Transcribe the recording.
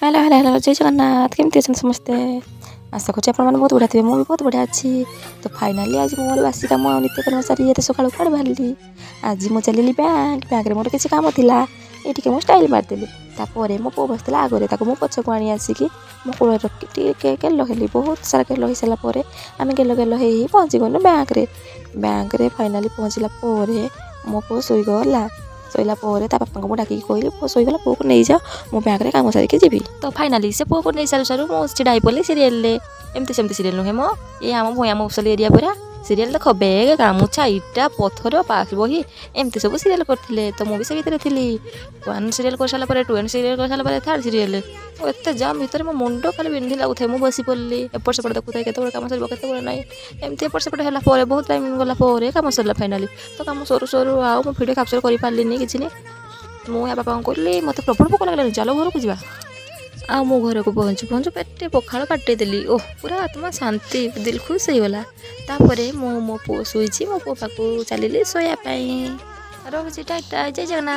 Hello, hello, hello, ଜୟ ଜଗନ୍ନାଥ। କେମିତି ଅଛନ୍ତି ସମସ୍ତେ? ଆଶା କରୁଛି ଆପଣମାନେ ବହୁତ ବଢ଼ିଆ ଥିବେ। ମୁଁ ବି ବହୁତ ବଢ଼ିଆ ଅଛି। ତ ଫାଇନାଲି ଆଜି ମୁଁ ମୋର ବାସି କାମ ଆଉ ନିତ୍ୟକର୍ମ ସାରି ଏତେ ସକାଳୁ କୁଆଡ଼େ ବାହାରିଲି? ଆଜି ମୁଁ ଚାଲିଲି ବ୍ୟାଙ୍କ। ବ୍ୟାଙ୍କରେ ମୋର କିଛି କାମ ଥିଲା। ଏ ଟିକେ ମୁଁ ଷ୍ଟାଇଲ୍ ମାରିଦେଲି। ତାପରେ ମୋ ପୁଅ ବସିଥିଲା ଆଗରେ, ତାକୁ ମୁଁ ପଛକୁ ଆଣି ଆସିକି ମୋ କୋଳରେ ରଖି ଟିକେ ଗେଲ ହେଲି। ବହୁତ ସାରା ଗେଲ ହେଇସାରିଲା ପରେ ଆମେ ଗେଲ ଗେଲ ହେଇ ହେଇ ପହଞ୍ଚିଗଲୁ ବ୍ୟାଙ୍କରେ। ବ୍ୟାଙ୍କରେ ଫାଇନାଲି ପହଞ୍ଚିଲା ପରେ ମୋ ପୁଅ ଶୋଇଗଲା। ଶୋଇଲା ପରେ ତା ବାପାଙ୍କୁ ମୁଁ ଡାକିକି କହିଲି, "ପୁଅ ଶୋଇଗଲା, ପୁଅକୁ ନେଇଯାଅ, ମୁଁ ବ୍ୟାଙ୍କରେ କାମ ସାରିକି ଯିବି।" ତ ଫାଇନାଲି ସେ ପୁଅକୁ ନେଇ ସାରୁ ସାରୁ ମୁଁ ଛିଡ଼ା ହେଇ ପଡ଼ିଲି ସିରିଏଲରେ। ଏମିତି ସେମିତି ସିରିଏଲ ନୁହେଁ ମ, ଏ ଆମ ଭୂୟାଁ ମଫସଲି ଏରିଆ ପୁରା। ସିରିଏଲ ଦେଖ, ବେଗ, ଗାମୁଛା, ଇଟା, ପଥର, ପାସ୍ ବହି, ଏମିତି ସବୁ ସିରିଏଲ କରିଥିଲେ। ତ ମୁଁ ବି ସେ ଭିତରେ ଥିଲି। ୱାନ୍ ସିରିଏଲ କରିସାରିଲା ପରେ ଟୁ, ସିରିଏଲ କରିସାରିଲା ପରେ ଥାର୍ଡ଼ ସିରିଏଲ। ଆଉ ଏତେ ଜାମ୍ ଭିତରେ ମୋ ମୁଣ୍ଡ ଖାଲି ବିନ୍ଧି ଲାଗୁଥାଏ। ମୁଁ ବସି ପଡ଼ିଲି, ଏପଟ ସେପଟ ଦେଖୁଥାଏ, କେତେବେଳେ କାମ ସରିବ, କେତେବେଳେ ନାହିଁ। ଏମିତି ଏପଟ ସେପଟ ହେଲା ପରେ, ବହୁତ ଟାଇମ୍ ଗଲା ପରେ କାମ ସରିଲା ଫାଇନାଲି। ତ କାମ ସରୁ ସରୁ ଆଉ ମୁଁ ଭିଡ଼ିଓ କ୍ୟାପଚର୍ କରିପାରିଲିନି କିଛି ନି। ମୁଁ ୟା ବାପାଙ୍କୁ କହିଲି, "ମୋତେ ପ୍ରବଳ ଭୋକ ଲାଗିଲାଣି, ଚାଲ ଘରକୁ ଯିବା।" ଆଉ ମୁଁ ଘରକୁ ପହଞ୍ଚୁ ପହଞ୍ଚୁ ପେଟେ ପଖାଳ ବାଟେଇ ଦେଲି। ଓହ, ପୁରା ଆତ୍ମା ଶାନ୍ତି, ଦିଲ ଖୁସ୍ ହେଇଗଲା। ତାପରେ ମୁଁ ମୋ ପୁଅ ଶୋଇଛି, ମୋ ପୁଅ ପାଖକୁ ଚାଲିଲି ଶୋଇବା ପାଇଁ। ରହୁଛି, ଟାଟା, ଜୟ ଜଗନ୍ନାଥ।